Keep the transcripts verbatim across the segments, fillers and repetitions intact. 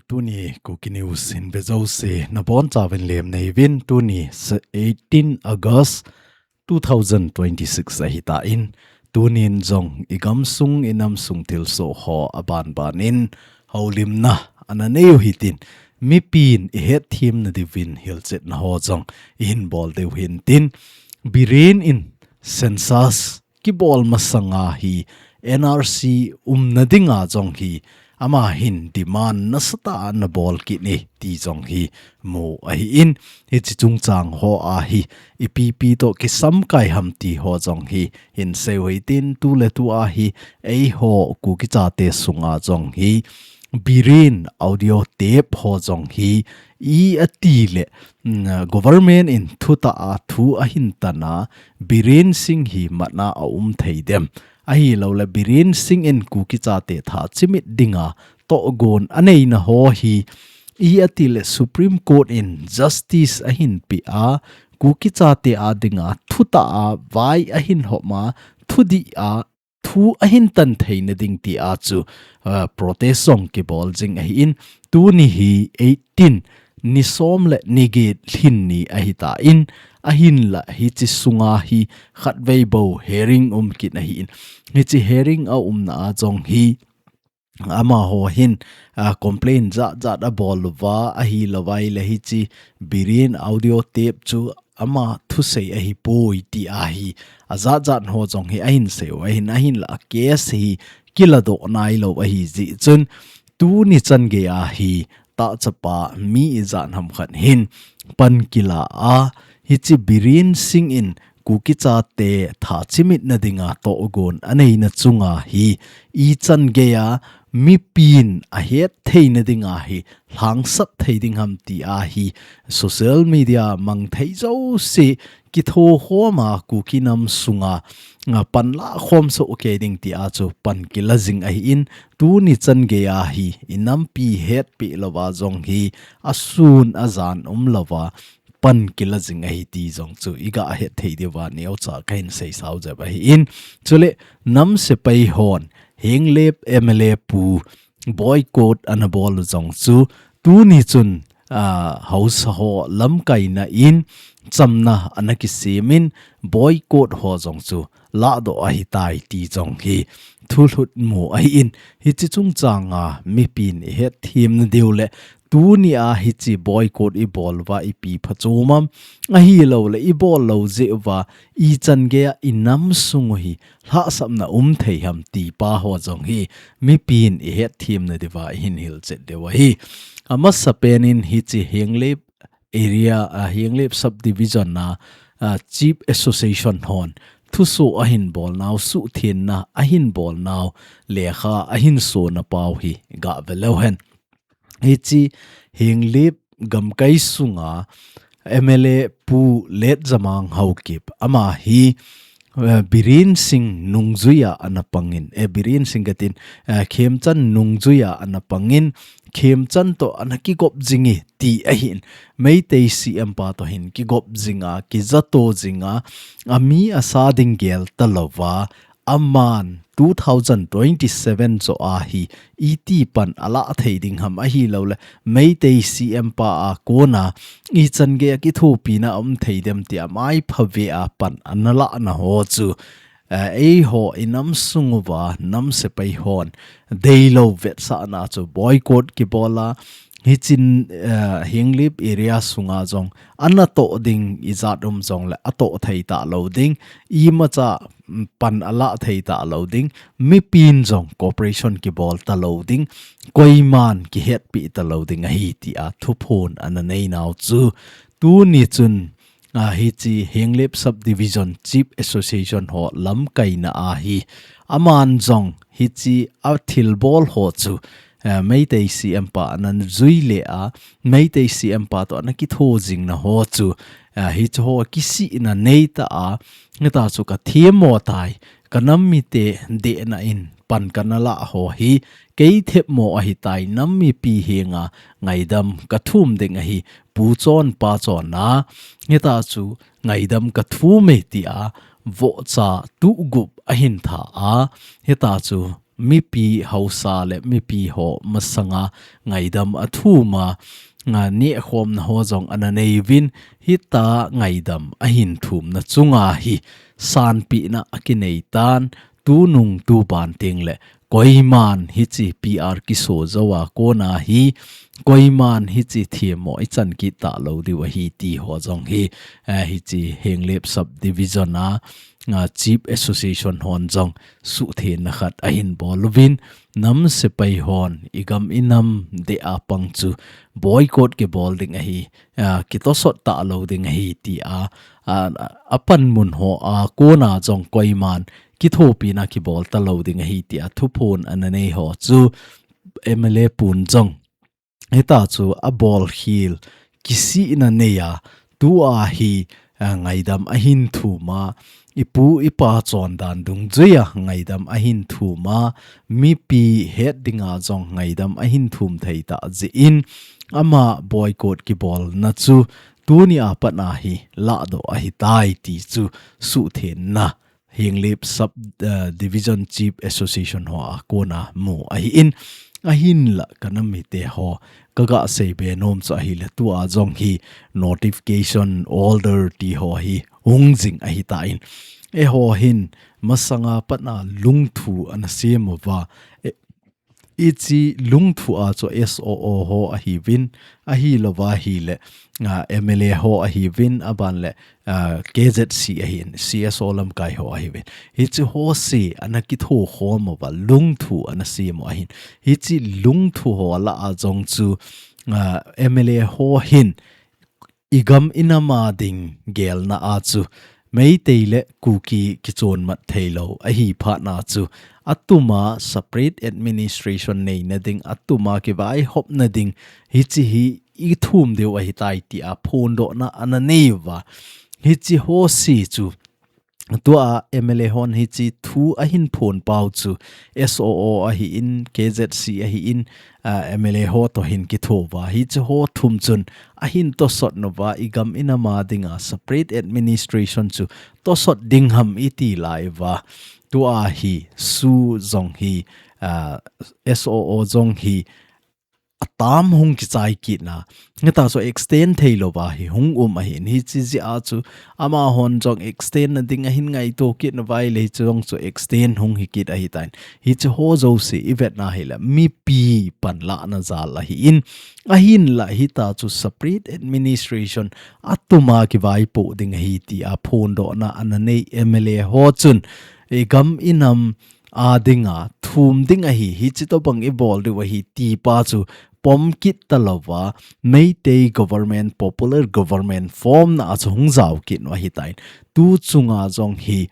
Tuni Kuki News in vejouse nabonchauvin lemna hiuvin, tuni eighteen August two thousand twenty-six ahitan, tunin jong igamsung inamsung thilsoh ho abanbanin houlimna ana neiu hitin, mipin ihetthem nadiuvin hilchetna ho jong ihin bol diu hintin, Biren in census kibol masanga hi N R C umna dinga jong hi ama hin demand nasatah a anabol kit e ti jong hi mu ahin, hiche chungchang hoa hi ipi ipi toh kisamkai ham ti ho jong hi hinseiu hitin, tuletua hi eiho Kuki chate sunga jong hi Biren audio tape ho jong hi iatile, mm, government in thutah a thu ahin tana, Biren Singh hi matna aum thei dem, ahilouleh Biren Singh in Kuki chate tha chimit dinga tohgon aneina ho hi iatile Supreme Court in justice ahin pea, Kuki chate a dinga thutah a vai ahin hopma, thudih a thu ahin tan theina ding tia chu, ah, protest jong kibol jing ahin, tuni hi eighteen, ni som le ni get lhin ni ahitan, ahinla hiche sunga hi khatvei bou hearing um kit ahin, hiche hearing aumna a jong hi amaho hin, ah, complain jat jat abol uva, ahilouleh hiche Biren audio tape chu ama thusei ahipoi tia hi ajat jat ho jong hi ahin seiu ahin, ahinla case hi kiladoh nailou ahijeh chun, tuni chan geiya hi tahchapa mi ijat ham khat hin pan kila a, hiche Biren Singh in Kuki chate tha chimitna dinga tohgon aneina chunga hi ichan geiya mipin ahet theina dinga hi lhangsap thei ding ham tia hi social media mang thei jouse kithokhoma Kuki nam sunga, ah, panla khom soh kei ding tia chu pan kila jing ahin, tuni chan geiya hi inampi hetpeh louva jong hi asun ajan umlouva pan kila jing ahi ti jong chu iga het thei diuva neocha kahin seisao jep ahin. Chule nam sepai hon Henglep M L A pu boycott anabol u jong chu tuni chun, ah, haosa ho lamkaina in chamna ana kisemin boycott ho jong chu lahdoh ahitai ti jong hi thulhut mu ahin, hiche chungchanga mipin ihetthem nadiu le tunia hiche boycott ibol uva ipi phachom am, ahilouleh ibol lou jeh uva ichan geiya inam sung u hi lhahsamna um thei ham ti pa ho jong hi mipin ihetthem nadiuva ihin hilchet diu ahi. Amasapen in hiche Henglep area, ah, Henglep subdivision a, ah, Chief Association hon thusoh ahin bolnau, suhthenna ahin bolnau lekha ahin sona pau hi gave leu hen. Hiche Henglep gamkai sunga M L A Pu Letjamang Haokip, ama hi, eh, Biren Singh nungjuiya ana pangin, eh, Biren Singh katin, eh, Khemchand nungjuiya ana pangin, Khemchand toh ana kigop jinge ti ahin, Meitei C M pa toh hin kigop jinga, kijato jinga, ami asa ding gel talouva, aman two thousand twenty-seven joh a hi iti pan alah thei ding ham, ahilouleh Meitei C M pa a kona ichan geiya kithopina um thei dem tia maipha vea pan analahna ho chu, eh, eiho inam sung uva nam sepai hon deilou vetsahna chu boycott kibola, hiche, eh, Henglep area sunga jong anatoh ding ijat um jongle atoh thei talou ding, imacha, mm, pan alah thei talou ding, mipin jong cooperation kibol talou ding, koiman kihetpi talou ding ahi tia thuphon ana neinau chu tuni chun, ah, hiche Henglep Subdivision Chief Association ho lamkaina a hi, aman jong hiche athilbol ho chu, eh, Meitei C M pa ana jui le a, Meitei C M pa toh ana kitho jingna ho chu, eh, hiche ho kisihna neita a, hita chu kathemmo tai, kanam mite dehna in pan kana lah ho hi, kei themmo ahitai, nam mipi henga ngaidam kathum ding ahi, pu chon pa chon a, hita chu ngaidam kathum e tia vohcha tuh gup ahin tha a, hita chu mipi hausa le mipi ho masanga ngaidam athuma, a, nehkhomna ho jong ana nei uvin, hita ngaidam ahin thumna chunga hi sanpina akinei tan, tunung tuban teng le koiman hiche P R kiso jou a kona hi, koiman hiche themmo ichan kit talou diu ahi ti ho jong hi, eh, hiche Henglep Subdivision a, a, Chief Association hon jong suhthengna khat ahin bol uvin, nam sepai hon igam inam deh a pang chu boycott kibol ding ahi, a, kitosot talou ding ahi tia, a, apanmun ho a kona jong koiman kithopina kibol talou ding ahi tia thuphon ana nei ho chu M L A pun jong hita chu abolkhel kisihna nei a, tua hi, a, ngaidam ahin thuma, ipu ipa chondan dungjuia ngaidam ahin thuma, mipi het dinga jong ngaidam ahin thum thei tah jeh in, ama boycott kibolna chu tunia pat a hi lahdoh ahitai ti chu suhthengna Henglep Sub, uh, Division Chief Association ho a kona mu ahin, ahinla ka nam mite ho, ka ga seibe nom chu ahile tua jong hi notification order ti ho hi hung jing ahitan. Eiho hin masanga pat a lungthu ana sem uva, e, hiche lungthu a chu S O O ho ahiuvin, ahilouva ahile, a, M L A ho ahiuvin, aban le, a, K Z C ahin, C S O lamkai ho ahiuvin. Hiche ho se ana kithokhom uva, lungthu ana sem u ahin. Hiche lungthu ho lah a jong chu, a, M L A ho hin, igam inam a ding gelna a chu, Meitei le Kuki kichonmat theilou ahi phat na chu, atuma separate administration neina ding, atuma kivaihopna ding, hiche hi ithum diu ahitai tia phondohna ana nei uva. Hiche ho se chu, tua M L A hon hiche thu ahin phon pau chu, S O O ahin, K Z C ahin, a, M L A ho toh hin kitho uva. Hiche ho thum chun ahin tosot nauva, igam inam a dinga separate administration chu tosot ding ham iti lai uva. Tua hi SoO jong hi, a, S O O jong hi, atam hung kichai kitna. Hita chu extend theilouva hi hung um ahin, hiche jeh a chu amahon jong extend na ding ahin ngaito kit nauva ahile hiche jong chu extend hung hi kit ahitan. Hiche ho jouse ivetna ahile mipi panlahna jal ahin, ahinla hita chu separate administration atuma kivaipoh ding ahi tia phondohna ana nei M L A ho chun, igam inam a dinga thum ding ahi, hiche tobang ibol diu ahi ti pa chu pom kit talouva, Meitei government, popular government form na a chu hung jao kit u ahitan. Tu chunga jong hi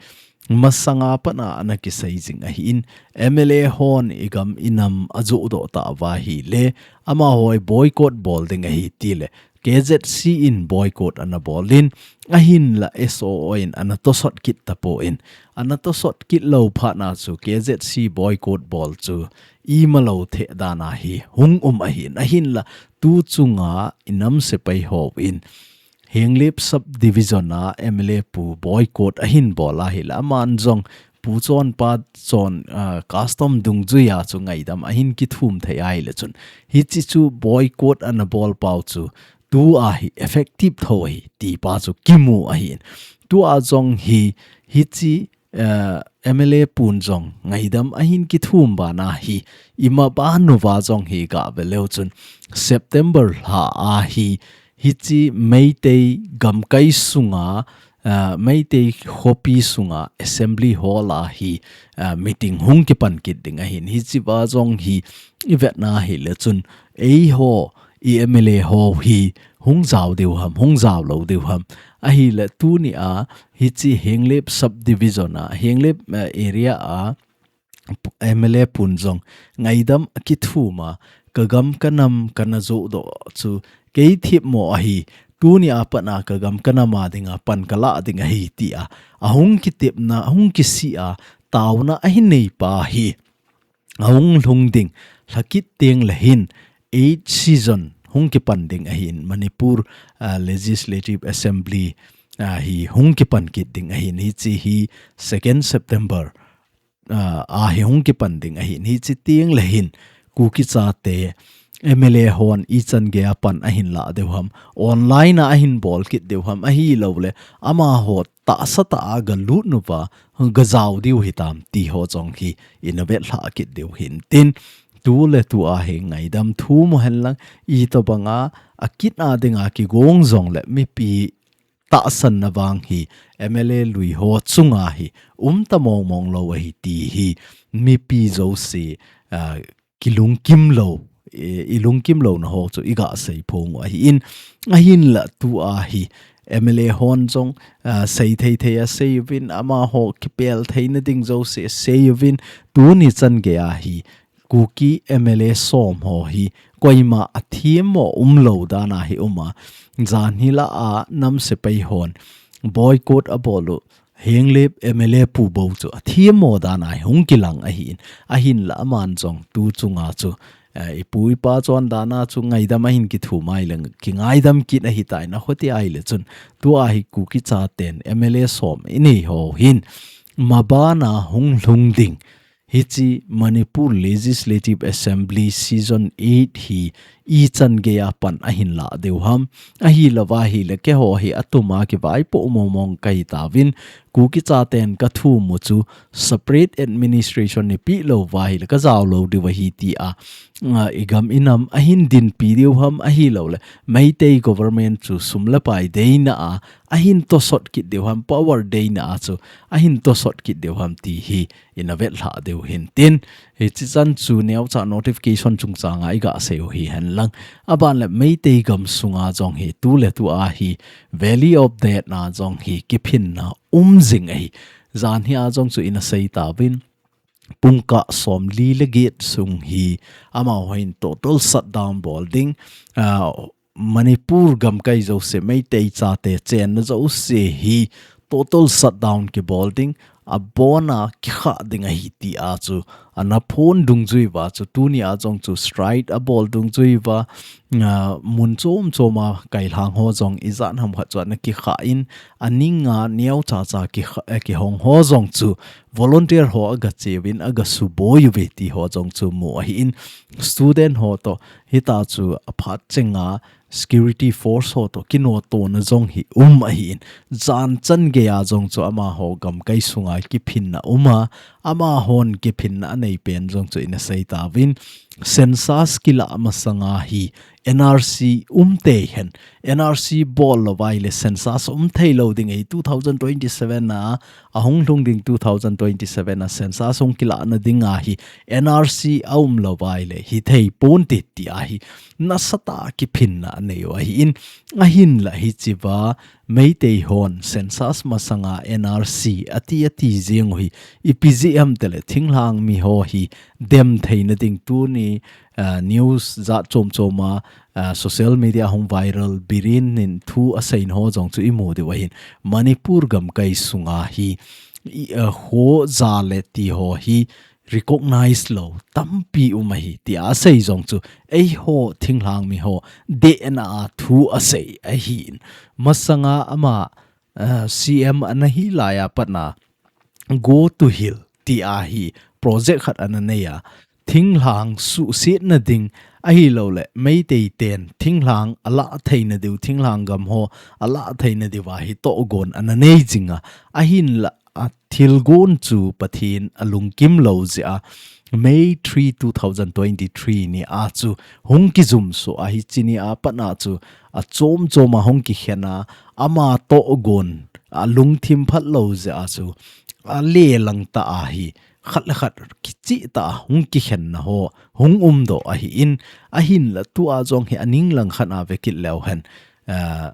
masanga pat a ana kisei jing ahin, M L A hon igam inam ajoh doh tauva ahile, amaho hi boycott bol ding ahi tile, K Z C in boycott ana bolin, ahinla S O O in ana tosot kit tapon, ana tosot kit lou phat na chu K Z C boycott bol chu imalou thei dan ahi hung um ahin, ahinla tu chunga inam sepai hon Henglep Subdivision a M L A pu boycott ahin bol ahile, aman jong pu chonpa chon, ah, custom dungjuia chu ngaidam ahin kithum thei ahile chun, hiche chu boycott ana bol pau chu tua hi effective tho ahi ti pa chu kimu ahin. Tua jong hi, hiche, eh, M L A pun jong ngaidam ahin kithum bana hi, ima ban uva jong hi gave leu chun September lha a hi, hiche Meitei gamkai sunga, ah, Meitei khopi sunga assembly hall a hi, ah, meeting hung kipan kit ding ahin. Hiche va jong hi ivetna ahile chun eiho i M L A ho hi hung jao diu ham, hung jao lou diu ham. Ahile tunia hiche Henglep subdivision a, Henglep, eh, area a M L A pun jong ngaidam akithum a, ka gam ka nam kana joh doh chu kei themmo ahi, tunia pat a ka gam ka nam a dinga pan ka lah ding ahi tia ahung kitepna, ahung kisih a, taona ahin nei pa hi ahung lhung ding, lhakit teng le hin eight season hung kipan ding ahin, Manipur, ah, Legislative Assembly, ah, hi hung kipan kit ding ahin, hiche hi second September ah, a hi hung kipan ding ahin, hichi teng le hin Kuki chate M L A hon ichan geiya pan ahin lah diu ham, online a ahin bol kit diu ham, ahilou le amaho tahsa tah a galut uva gajao diu hitam ti ho jong hi ina vetlhah kit diu hintin, tu le tu a hi ngaidam thum u hen lang, itobang a akit a dinga kigong jong le mipi tahsanna vang hi M L A lui ho chunga hi umta mong mong lou ahi ti hi mipi jouse, ah, kilungkim lou, i, ilungkim louna ho chu iga sei phong u ahin, ahinla tu a hi M L A hon jong, ah, sei thei thei a sei uvin, amaho kipel theina ding jouse sei uvin, tuni chan geiya hi Kuki M L A som ho hi koima athemmo umlou dan a hi um a, janhi lah a nam sepai hon boycott abol u, Henglep M L A pu bou chu athemmo dan a hi hung kilang ahin, ahinla aman jong tu chunga chu, eh, ipu ipa chondan a chu ngaidam ahin kithum a ahile kingaidam kit ahitai, na hoti ahile chun tu a hi Kuki chaten M L A som inei ho hin maban a hung lhung ding, hichi Manipur Legislative Assembly Season eight hi ichan geiya pan ahin lah diu ham, ahilou va ahile keiho hi atum a kivaipoh mong mong kahi tauvin, Kuki chaten kathum u chu separate administration neipeh lou va ahile kajao lou diu ahi ti a, ah, igam inam ahin dinpi diu ham, ahilou le Meitei government chu sum le pai deina a ahin tosot kit diu ham, power deina a chu ahin tosot kit diu ham ti hi ina vetlhah diu hintin, hichi chan chu neocha notification chungchang a iga sei u hi hen lang. Aban le Meitei gam sunga jong hi tu le tu a hi Valley of Death na jong hi kiphinna um jing ahi. Janhi a jong chu ina sei tauvin, pungkah somli le get sung hi amaho hin total shutdown bol ding, ah, Manipur gamkai jouse Meitei chate chenna jouse hi total shutdown kibol ding, abon a kikhah ding ahi ti a chu ana phon dungjui uva chu tuni a jong chu strike abol dungjui uva, ah, mun chom chom a kailhang ho jong ijat ham khat chu ana kikhah in, aning a neocha cha kikha-, eh, kihong ho jong chu volunteer ho aga cheuvin aga suboi uve ti ho jong chu mu ahin, student ho toh hitia chu aphat chenga security force ho toh kinoto na jong hi um ahin, jan chan geiya jong chu amaho gamkai sunga kiphinna um a, amahon kiphinna anei pen jong chu ina sei tauvin, census kilah masanga hi N R C um tei hen, N R C bol lou va ahile census um thei lou ding ahi, two thousand twenty-seven a, ahung lhung ding two thousand twenty-seven a census hung kilah na ding ahi, N R C aum lou va ahile hithei ponte ti ahi, nasatah a kiphinna anei u ahin, ahinla hichi va Meitei hon census masanga N R C ati ati jing u hi ipi jeh ham tile thinglhang mi ho hi dem theina ding tuni, ah, news jat chom chom a, ah, social media hung viral, Biren in thu asei na ho jong chu imu diu ahin, Manipur gamkai sunga hi, i, ah, kho ja le ti ho hi recognize lou tampi um ahi, ti asei jong chu eiho thinglhang mi ho dehna a thu asei ahin. Masanga ama, ah, C M ana hi laiya pat na Go to Hill ti ahi project khat ana nei a, thinglhang suhsetna ding ahilou le Meitei ten thinglhang alah theina diu, thinglhang gam ho alah theina diu a hi tohgon ana nei jing a, ahinla a thilgon chu Pathen alungkim lou jeh a May three, two thousand twenty-three ni a chu hung kijumsuh a, hichi ni a pat na chu achom chom a hung kikhen a, ama tohgon alungthim phat lou jeh a chu alelang tah a hi khat le khat kichih tah a hung kikhenna ho hung umdoh ahin, ahinla tu a jong hi aning lang khat a ve kit leu hen, ah,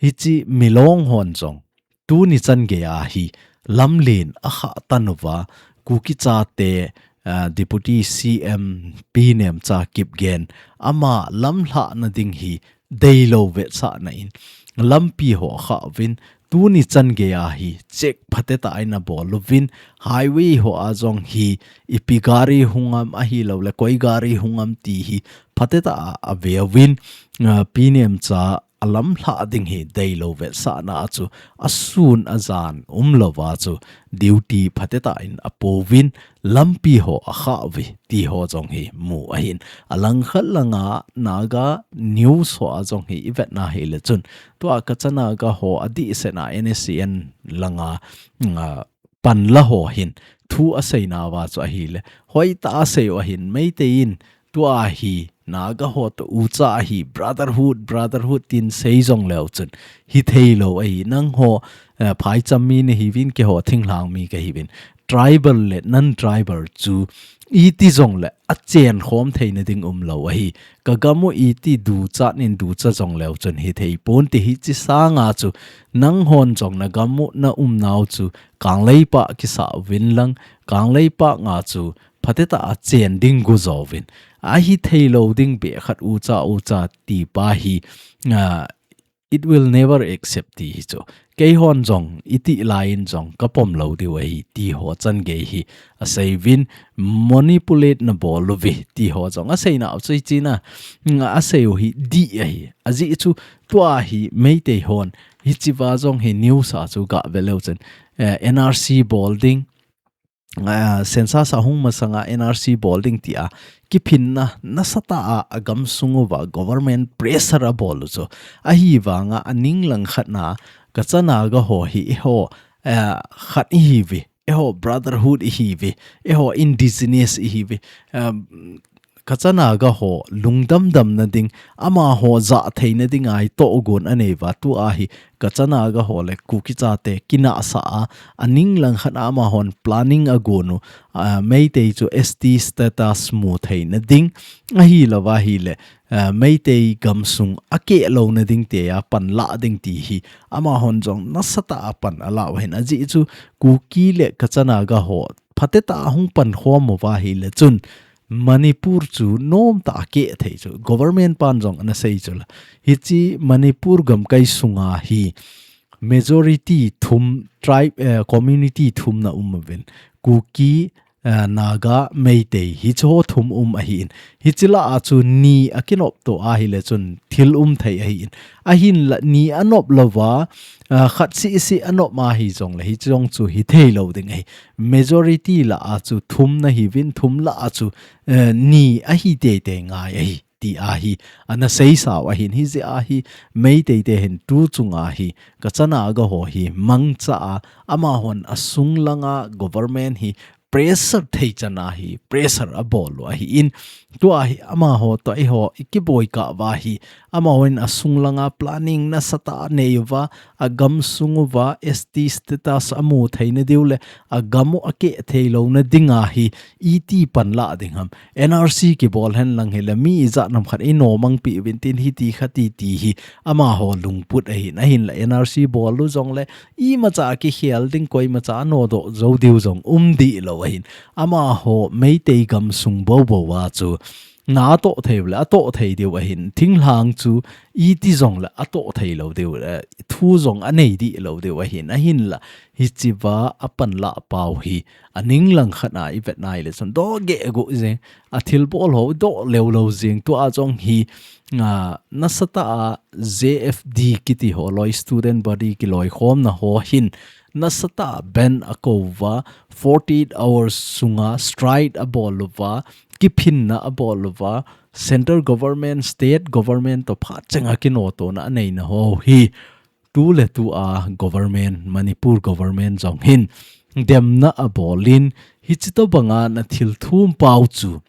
hichi Milong hon jong tuni chan geiya hi lamlen akhah tan uva, Kuki chate, ah, Deputy C M Pi Nemcha Kipgen ama lamlhahna ding hi deilou vetsahna in lampi ho akhah uvin, tuni chan geiya hi check phatetah a ana bol uvin, highway ho a jong hi ipi gari hung am ahilou le koi gari hung am ti hi phatetah a ave uvin, ah, Pi Nemcha alamlha ding hi deilou vetsahna a chu asun ajan umlouva chu duty phatecha in apouvin lampi ho akhah uve ti ho jong hi mu ahin. Alangkhat langa Naga news ho a jong hi ivetna hileh chun tua Kacha Naga ho adihsetna N S C N langa, mm, a, panla ho hin thu aseinauva chu ahileh hoitah a asei u ahin, Meitei in tua hi Naga ho toh ucha ahi, brotherhood, brotherhood tin sei jongleu chun hitheilou ahi. Nangho, eh, phaicham mi nahiuvin, keiho thinglhang mi kahiuvin, tribal le non-tribal chu iti jongleh achenkhom theina ding umlou ahi. Kagam u iti duchat nin ducha jongleu chun hithei ponte, hiche sanga chu nanghon jong nagam u naumnau chu Kangleipak kisah uvin lang, Kangleipak nga chu phatecha a chen ding gujo uvin. Ahitheilou ding beh khat ucha ucha tipa hi, ah, it will never accept ti hi chu. Keihon jong, iti laiyin jong kapom lou diu ahi ti ho changei hi aseiuvin, manipulate nabol uve ti ho jong aseinau chu hichea, mm, asei u hi dih ahi. Ajeh chu tua hi Meitei hon hichea jong hi news a chu gaveleu chun, eh, N R C bol ding, ah, census ahung masanga N R C bol ding tia kiphinna nasatah a, agamsung uva government pressure abol u chu. Ahivanga aning langkhatna Kacha Naga ho hi eiho, eh, khat ihiuve, eiho brotherhood ihiuve, eiho indigenous ihiuve, um, Kacha Naga ho lungdamdamna ding, amaho jathei nading a hi tohgon aneiuva, tua hi Kacha Naga ho le Kuki chate kinahsah a, aning langkhat a amahon planning agon u, a, Meitei chu S T status mu theina ding, ahilouva hileh, a, Meitei gamsung akeh louna ding tia panlah ding ti hi amahon jong nasatah a pan alah u ahin. Ajeh chu Kuki le Kacha Naga ho phatecha a hung pankhom uva hileh chun Manipur chu nomtah a keh thei chu, government pan jong anasei chu la. Hiche Manipur gamkai sunga hi majority thum, tribe, eh, community thum na um uvin. Kuki, eh, Naga, Meitei, hiche ho thum um ahin. Hiche lah a chu ni akinop to ahileh chun thil um thei ahin. Ahinla ni anop louva, ah, khat seh seh anop ahi jongleh hiche jong chu hitheilou ding ahi. Majority lah a chu thum nahiuvin, thum lah a chu, eh, ni ahi teitei ngai ahi tia hi anaseisau ahin. Hijeh a hi Meitei te hin tuchunga hi Kacha Naga ho hi mangcha a, amahon asung langa government hi pressure thei chan a hi pressure abol u ahin. Tua hi amaho toh eiho ikiboi kah uva hi, amahon asung langa planning nasatah a aneiuva, agamsung uva S T status amu theina diu le agam u akeh theilouna dinga hi iti panlah ding ham. N R C kibol hen lang hileh mi ijat ham khat inomang pi uvin tin hiti khati ti hi amaho lungput ahin. Ahinla N R C bol u jongleh imacha kikhel ding, koimacha anodoh jou diu jong um dihlou ahin. Amaho Meitei gamsung boubou a chu na atoh thei uleh atoh thei diu ahin. Thinglhang chu iti jongleh atoh theilou diu, eh, thu jong anei dihlou diu ahin. Ahinla hichea apanlah pau hi aning langkhat a ivetna hileh chun dohgeh gu jeng, athilbol ho doh leuleu jeng. Tua jong hi, ah, nasatah a J F D kiti ho loi, student body kiloikhomna ho hin nasatah a bandh akou uva, forty-eight hours sunga strike abol uva, kiphinna abol uva, central government, state government toh phat chenga kinotona aneina ho hi tuletua government, Manipur government jong hin demna abolin, hiche tobanga nathil thum pau chu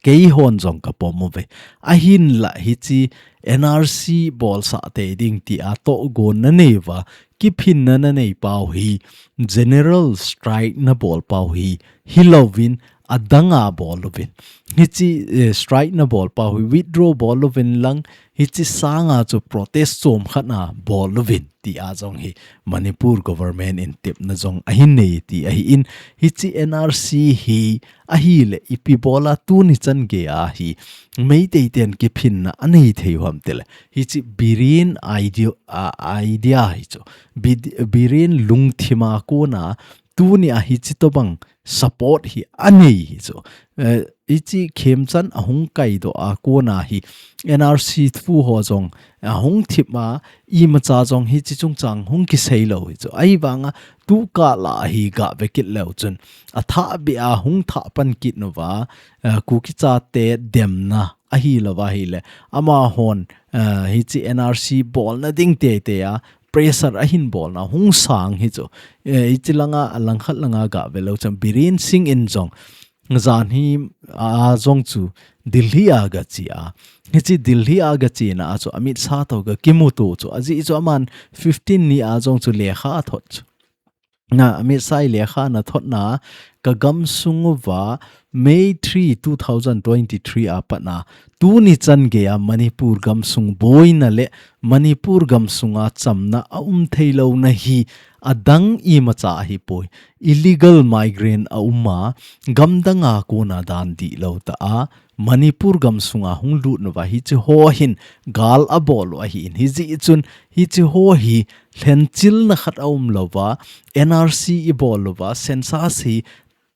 keihon jong kapom uve. Ahinla hiche N R C bolsah tei ding tia tohgon nanei uva, kiphinna nanei pau hi general strike nabol pau hi hilouvin adanga bol uvin. Hiche, eh, strike nabol pau hi withdraw bol uvin lang, hiche sanga chu protest chomkhat na bol uvin tia jong hi Manipur government in tepna jong ahin nei ti ahin, hiche N R C hi ahileh ipi bola tuni changei a hi Meitei ten kiphinna anei thei u ham tileh, hiche Biren idea, a, idea hi chu, Bi-, Biren lungthima kona tunia hiche tobang support hi anei hi chu. Eh, hichi khemchan ahung kaidoh a kona hi N R C thu ho jong ahung thip a, imacha jong hichi chungchang hung kisei lou hi chu. Ahivanga tukah la hi gah vekit leu chun athah beh a hung thah pan kit uva, eh, Kuki chate demna ahilouva ahile amahon, eh, hichi N R C bolna ding teitei a pressure ahin bolna hung sang hi chu. Eh, hichi langa, alangkhat langa gah ve leu chun Biren Singh in jong jan hi a jong chu Delhi a gache a. Hichi Delhi a gachena a chu Amit Shah toh gakimuto chu. Ajeh chu aman fifteen ni a jong chu lekha athot chu. Na, Amit Shah in lekha anathotna, ka gamsung uva May three, two thousand twenty-three a patna tuni chan geiya Manipur gamsung boina le Manipur gamsunga chamna aum theilouna hi adang imacha ahipoi. Illegal migrant aum a, gamdanga kona dan dihlou tah a Manipur gamsunga hung lut uva hichi ho hin gal abol u ahin, hijeh chun hichi ho hi lhenchilna khat aum louva, N R C ibol uva, census hi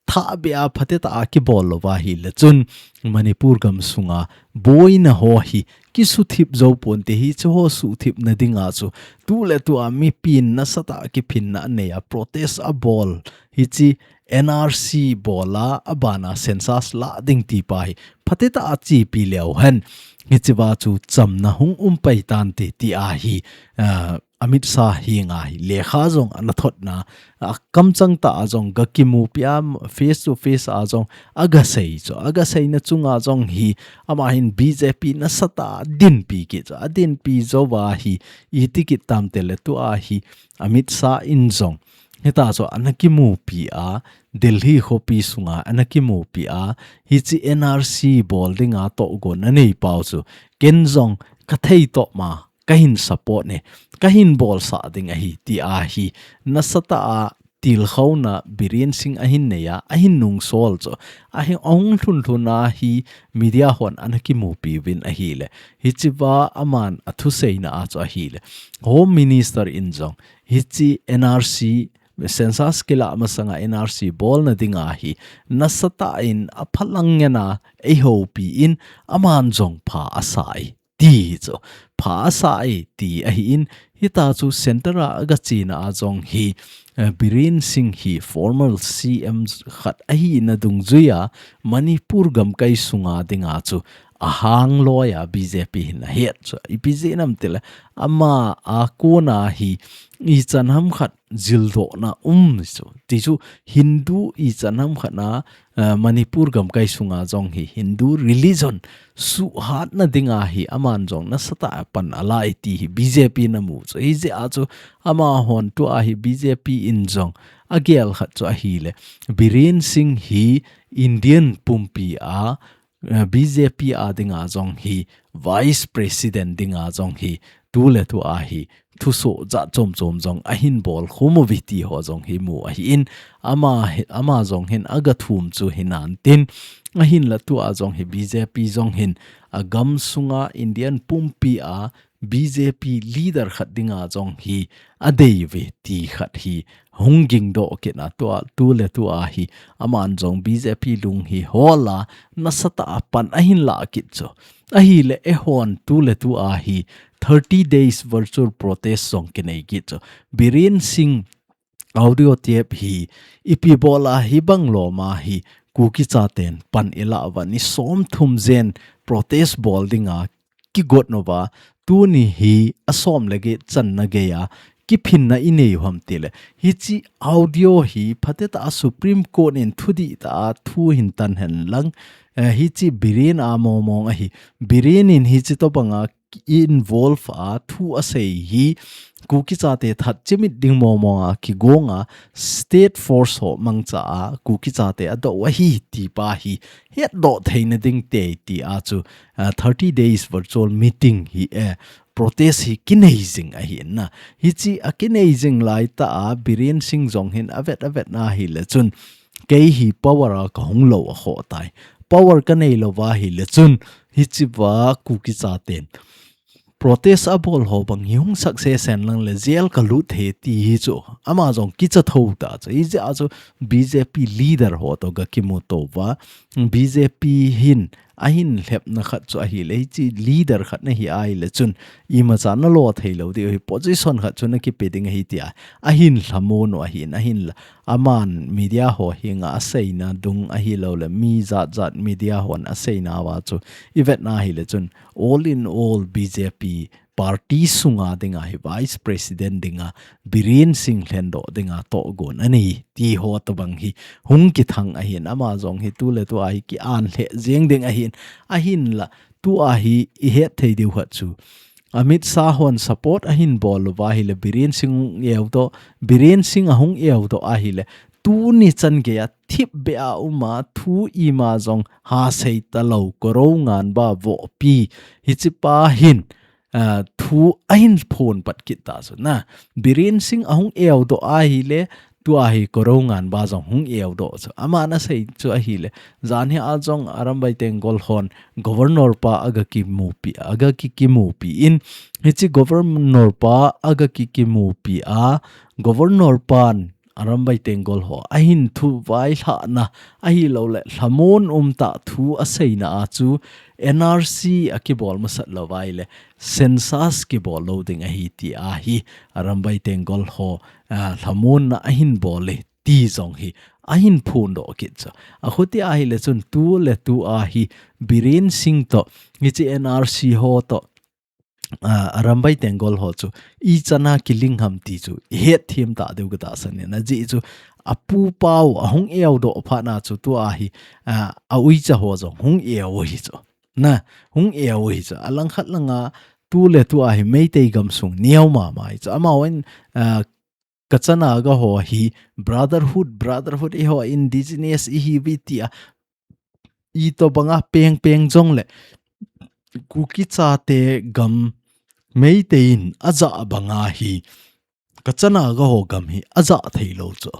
thah beh a phatetah a kibol louva ahile chun Manipur gamsunga boina ho hi kisuthip jou ponte, hichi ho suhthipna dinga chu tuletua mipin nasatah a kiphinna anei a protest abol hichi N R C bol a, abana census la ding ti pa hi phatetah a chepi leu hen hichi va chu chamna hung um pai tante ti ahi, ah, Amit Shah henga hi lekha jong anathotna, akamchang tah a jong gakimupi a face to face a jong agasei chu. Agaseina chunga jong hi ama hin B J P nasatah a adinpi kit chu. Adinpi jouva hi iti kit tam tile tua hi Amit Shah in jong hitia chu anakimupi a, Delhi khopi sunga anakimupi a, hichi N R C bol dinga tohgon anei pau chu ken jong kathei toh ma kahin support e, kahin bolsah ding ahi ti ahi. Nasatah a tilkhouna Biren Singh ahin nei a, ahin nungsol chu. Ahin ahung lhun lhun a hi media hon anakimupi uvin ahile, hichi va aman athuseina a chu ahile, Home Minister in jong hichi N R C census kilah masanga N R C bolna dinga hi nasatah in aphalang ngen a eihoupi in aman jong pha asah e ti chu, pha asah e ti ahin, hitia chu center a agachena a jong hi, eh, Biren Singh hi former C M khat ahina dungjuia Manipur gamkai sunga dinga chu ahang loi a B J P hin ahet chu. Ipi jeh ham tile ama a kona hi ichan ham khat jildohna um chu. Ti chu Hindu ichan ham khat na, eh, Manipur gamkai sunga jong hi Hindu religion suhhatna dinga hi aman jong nasatah a pan ala e ti hi B J P namu chu. Hijeh a chu amahon tua hi B J P in jong agel khat chu ahile, Biren Singh hi Indian pumpi a, eh, B J P a dinga jong hi, Vice President dinga jong hi, tuletua hi thusoh jat chom chom jong ahin bolkhum uve ti ho jong hi mu ahin, ama hi, ama jong hin agathum chu hinantin, ahinla tua jong hi B J P jong hin agamsunga Indian pumpi a B J P leader khat dinga jong hi adei uve ti khat hi hung gingdoh kit na tua, tuletua hi aman jong B J P lung hi hol a nasatah a pan ahin lah kit chu. Ahile eihon tuletua hi thirty days virtual protest jong kinei kit chu. Biren Singh audio tape hi ipi bol a hibang lom a hi Kuki chaten pan ilah uva ni somthum jen protest bol dinga kigot uva, tuni hi asom le get channa geiya kiphinna inei u ham tile, hichi audio hi phatetah a Supreme Court in thudih tah a thu hin tan hen lang, eh, hichi Biren a mong mong ahi. Biren in hichi tobanga involve a thu asei hi Kuki chate that chimit ding mong mong a kigonga state force ho mangcha a Kuki chate adoh u ahi ti pa hi hetdoh theina ding tei ti a chu, ah, thirty days virtual meeting hi, eh, protest hi kinei jing ahi na. Hichi akinei jing laitah a Biren Singh jong hin avet avet na ahile chun kei hi power a kahung lou akhoh tai. Power kanei louva ahile chun hichi va Kuki chaten protest abol ho bang hi hung success hen lang le jail kalut thei ti hi chu. Ama jong kicha tho ta chu. Hijeh a chu B J P leader ho to ga kimu to uva. B J P hin ahin lhepna khat chu ahile, hiche leader khat nahi ahile chun imacha nalo thei lou diu ahi, position khat chu nakipe ding ahi tia ahin lhamon u ahin, ahinla aman media ho henga aseina dung ahilou le mi jat jat media hon aseina uva chu ivetna ahile chun all in all B J P party sunga dinga hi vice president dinga Biren Singh lhendoh dinga tohgon anei ti ho tobang hi hung kithang ahin, ama jong hi tuletua hi ki-an lheh jeng ding ahin, ahinla tua hi ihet thei diu khat chu Amit Shah hon support ahin bol uva ahile Biren Singh hung eudoh, Biren Singh ahung eudoh ahile tuni chan geiya thipbeh a uma thu ima jong ha sei talou Korounganba vohpi hichepa hin ah, thu ahin phon pat kit ta chu na. Biren Singh ahung eudoh ahile, tua hi Korounganba jong hung eudoh chu. Ama nasei chu ahile, janhi a jong Arambai Tenggol hon Governor pa aga kimupi, aga ki, kimupi in, hiche Governor pa aga ki, kimupi a, Governor pan Arambai Tenggol ho ahin thu vailhahna ahilou le lhamon umtah thu aseina a chu N R C akibol masat lou uva ahile census kibol lou ding ahi ti ahi Arambai Tenggol ho, ah, lhamonna ahin bol e ti jong hi ahin phondoh kit chu. Akhuti ahile chun tuletua hi Biren Singh to hiche N R C ho to ah, Arambai Tenggol ho chu ichan a kiling ham ti chu ihet them ta diu katahsan in, ajeh chu apu pau ahung eudoh phat na chu tua hi, ah, a uicha ho jong hung eu hi chu. Na, hung eu hi chu. Alangkhat langa tuletua hi Meitei gamsung neo mama hi chu. Amahon, ah, Kacha Naga ho hi brotherhood, brotherhood, eiho indigenous ihiuve tia itobanga pengpeng jongle Kuki chate gam Meitei in ajah banga hi Kacha Naga ho gam hi ajah thei lou chu.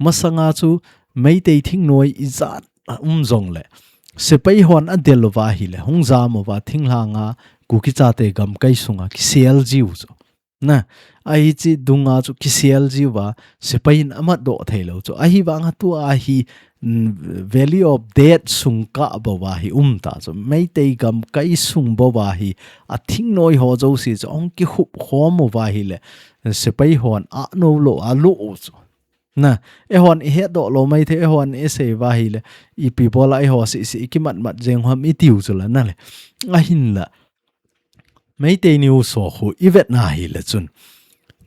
Masanga chu Meitei thingnoi ijat a um jongle sepai hon adel uva ahile, hung jam uva thinglhanga Kuki chate gamkai sunga kisel jiu chu. Na, ahi chi dunga chu kisel jiuva, sepai in amat doh thei lou chu. Ahivanga tua hi, mm, valley of death sung kah bouva hi um ta chu. Meitei gamkai sung bouva hi, athingnoi ho jouse chu, ahung kikhup khom uva ahile, sepai hon anou lou, alu u chu. Na, eihon ihet doh lou maithei, eihon isei uva ahile, ipi bola eiho seh seh ikimat mat jeng ham itiu chu la na le. Ahinla. Meitei News ho khu ivetna ahile chun.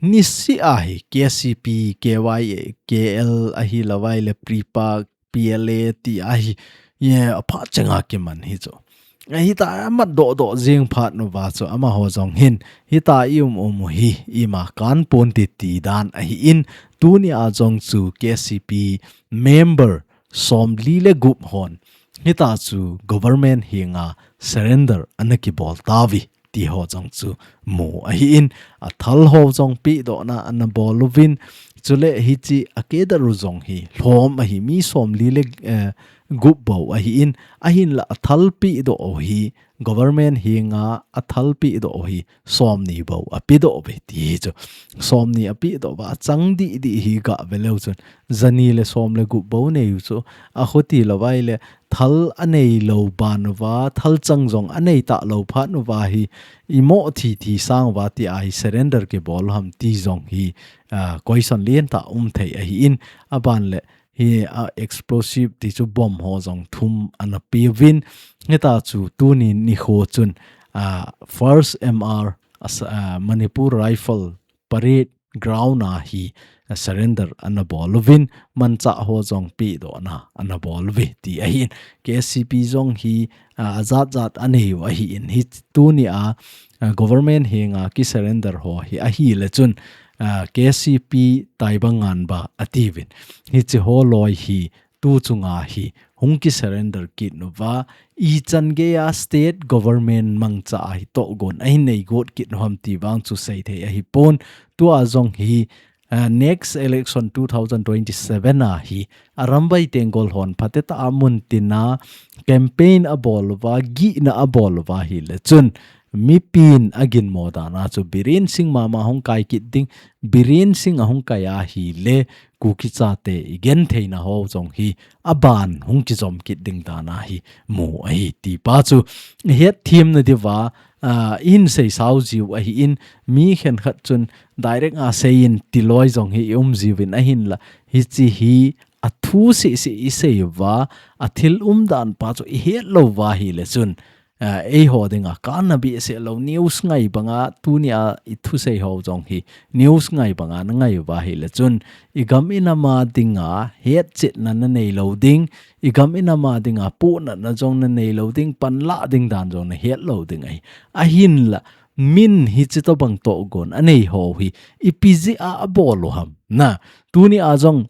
Niseh a hi K C P, K Y A, K L ahilou vaile PREPAK, P L A ti ahi, ye aphat chenga kiman hi chu. Ahita amat doh doh jing phat uva chu amaho jong hin. Hita i um um u hi ima kan ponte ti dan ahin. Tunia jong chu K C P member somli le gup hon hita chu government henga surrender ana kibol tauve ti ho jong chu mu ahin, athal ho jong pehdohna ana bol uvin, chule hiche a cadre u jong hi lhom ahi, mi somli le, eh, gup bou ahin, ahinla athal pehdoh u hi government henga athal pehdoh u hi somni bou apedoh uve ti hi chu. Somni apedoh uva achang dih dih hi gah ve leu chun jani le som le gup bou nei u chu. Akhuti lou vaile thal anei lou ban uva, thal chang jong anei talou phat uva hi imo thi thi sang uva tia hi surrender kibol u ham ti jong hi, ah, question lentah um thei ahin, aban le hi, ah, explosive ti chu bomb ho jong thum ana peuvin, hita chu tuni nikho chun, ah, first M R, ah, Manipur Rifle parade ground a hi, ah, surrender ana bol uvin, manchah ho jong pehdohna ana bol uve ti ahin. K C P jong hi, ah, ajat jat anei u ahin, hi tunia, ah, government henga ki surrender ho hi ahile chun, ah, K C P Taibang Nganba atiuvin. Hiche ho loi hi tu chunga hi hung ki surrender kit uva, ichan geiya state government mangcha a hi tohgon ahin nei got kit u ham ti vang chu seithei ahipon, tua jong hi, ah, next election two thousand twenty-seven a hi Arambai Tenggol hon phatetah a muntina campaign abol uva, gihna abol uva ahile chun, mipin aginmo dan a chu Biren Singh mama hung kai kit ding, Biren Singh ahung kai ahile Kuki chate igentheina ho jong hi aban hung kijom kit ding dan ahi mu ahi ti pa chu ihet themna diuva, ah, ihin seisao jiu ahin mi khenkhat chun direct a seiyin tiloi jong hi i um jiuvin ahinla hiche hi athu sisi isei uva, athil umdan pa chu ihet lou uva ahile chun, ah, eiho dinga kana behseh lou news ngai banga tunia ithusei ho jong hi news ngai banga na ngai uva ahile chun igam inam a dinga hetchetna na neilou ding, igam inam a dinga pohnatna jong na neilou ding, panlah ding dan jong na hetlou ding ahi. Ahinla min hiche tobang tohgon anei ho hi ipi jeh a abol u ham. Na, tunia jong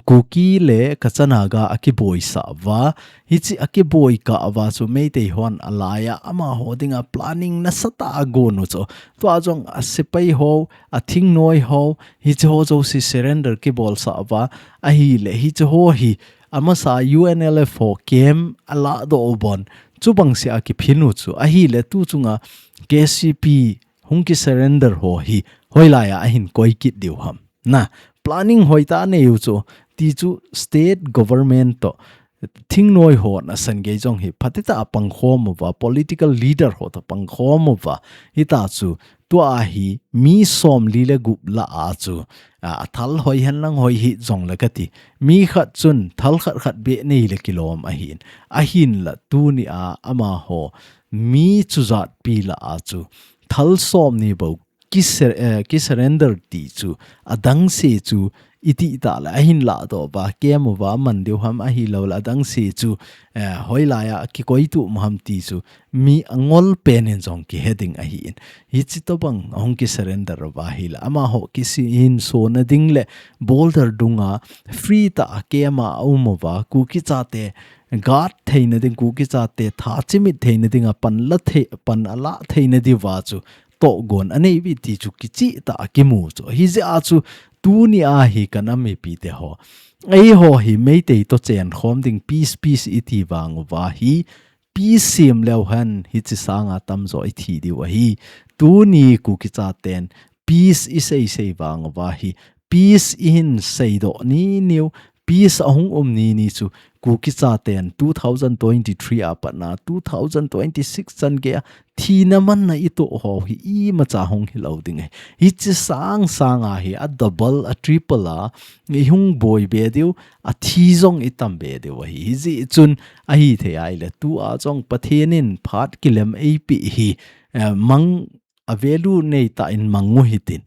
Kuki le Kacha Naga akiboisah uva, hiche akiboi kah uva chu Meitei hon alaiya amaho dinga planning nasatah a agon u chu. Tua jong asepai ho, athingnoi ho, hiche ho jouse surrender kibolsah uva, ahile hiche ho hi amasa U N L F ho camp alahdoh u bon, chubang sea kiphin u chu. Ahile tu chunga K C P hung kisurrender ho hi hoilaiya ahin koi kit diu ham. Na, planning hoitah anei u chu, ti chu state government toh thingnoi hon asangei jong hi phatecha a pangkhom uva, political leader ho toh pangkhom uva. Hita chu tua hi mi somli le gup lah a chu, a, athal hoi henlang hoi hih jongle kati. Mi khat chun thal khat khat beh neile kilom ahin. Ahinla tunia amaho mi chujatpi lah a chu thal somni bou kiser-, eh, kisurrender ti chu adangse chu itih tah le ahin lahdoh uva, camp uva aman diu ham ahilouleh adangse chu, eh, hoilaiya kikoitup ham ti chu mi angol penin jong kihe ding ahin. Hiche tobang ahung kisurrender uva ahile amaho kisin sona ding le border dunga free tah a camp a aum uva, Kuki chate guard theina ding, Kuki chate tha chimit theina dinga pan la thei, pan alah theina diuva chu tohgon anei uve ti chu kichehtah a kimu chu. Hijeh a chu tunia hi ka nam mipite ho, eiho hi Meitei toh chenkhom ding peace, peace iti vang uva hi peace sem leu hen hiche sanga tamjo ithi diu ahi. Tuni Kuki chaten peace isei sei vang uva hi peace ihin seidoh niniu, peace ahung um nini chu Kuki chaten two thousand twenty-three a patna two thousand twenty-six chan geiya thina manna itoh ho hi imacha hung hilou ding ahi. Hiche sang sanga hi a double, a triple a ihung boi be diu, athi jong itam be diu ahi. Hijeh chun ahithei ahile tua jong Pathen in phat kilem eipeh hi, eh, mang a value neitah in mang u hitin.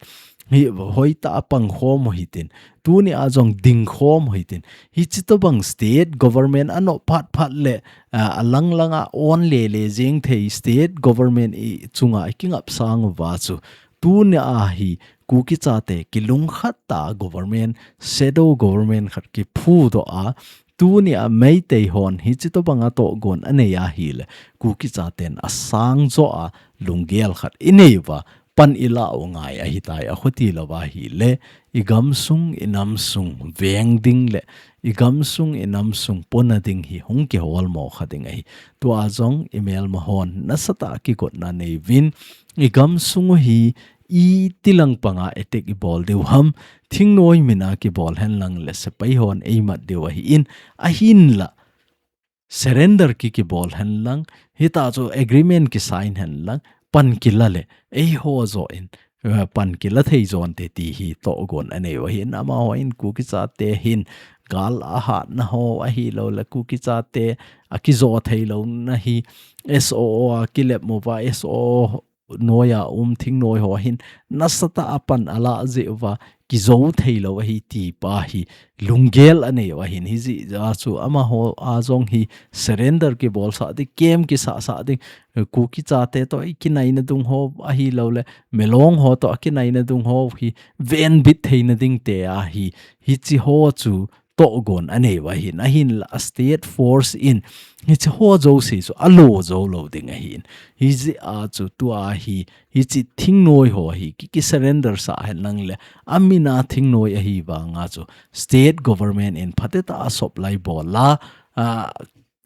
Hi hoitah a pangkhom u hitin. Tunia jong dingkhom u hitin. Hiche tobang state government anop phat phat le, ah, alang langa on lele jeng thei state government i chunga ikingap sang uva chu. Tunia hi Kuki chate kilungkhat tah a government, shadow government khat kiphudoh a, tunia Meitei hon hiche tobanga tohgon anei ahile Kuki chaten asang jo a lunggel khat inei uva pan ilah u ngai ahitai, akhuti louva ahile igamsung inamsung veng ding le igamsung inamsung pona ding hi hung kiholmo kha ding ahi. Tua jong imelma hon nasatah a kigotna nei uvin, igamsung u hi itilang panga attack ibol diu ham, thingnoi mina kibol henlang le sepai hon eimat diu ahin, ahinla surrender ki kibol henlang, hita chu agreement kisign henlang, pan kila le eiho joh in, eh, pan kila thei jonte ti hi tohgon anei u ahin, amaho in Kuki chate hin gal ahatna ho ahilouleh Kuki chate akijo theilouna hi S O O a kilep uva, S O O noiya um thingnoi ho hin nasatah a pan alah jeh uva kijo theilou ahi ti pa hi lunggel anei u ahin, hijeh a chu amaho a jong hi surrender kibolsah ding, camp kisahsah ding, Kuki chate toh ikinaina dung ho ahilouleh Milong ho toh akinaina dung ho hi venbit theina ding te ahi, hiche ho chu tohgon anei u ahin, ahinla state force in hiche ho jouse chu alo jou lou ding ahin. Hijeh a chu tua hi, hiche thingnoi ho hi ki, ki surrender sah henlang le, amina thingnoi ahi vanga chu state government in phatecha a supply bol la, ah,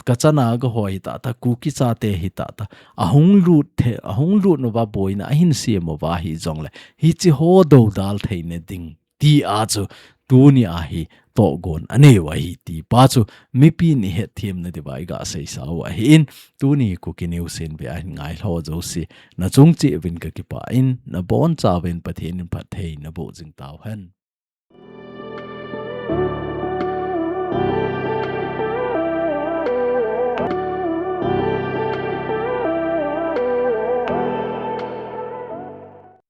kachana kaho hi tata, Kuki chate hi tata, ahung lut the, ahung lut nauva boina ahin sem uva hijongle, hiche ho dodal theina ding ti a chu tuni a hi tohgon anei u ahi ti pa chu mipi ni hetthem na diuva iga seisa u ahin, tuni Kuki News in ve ahin ngailhah jouse nachung cheh uvin kakipah in, nabonchauvin Pathen in phatthei naboh jing tauhen.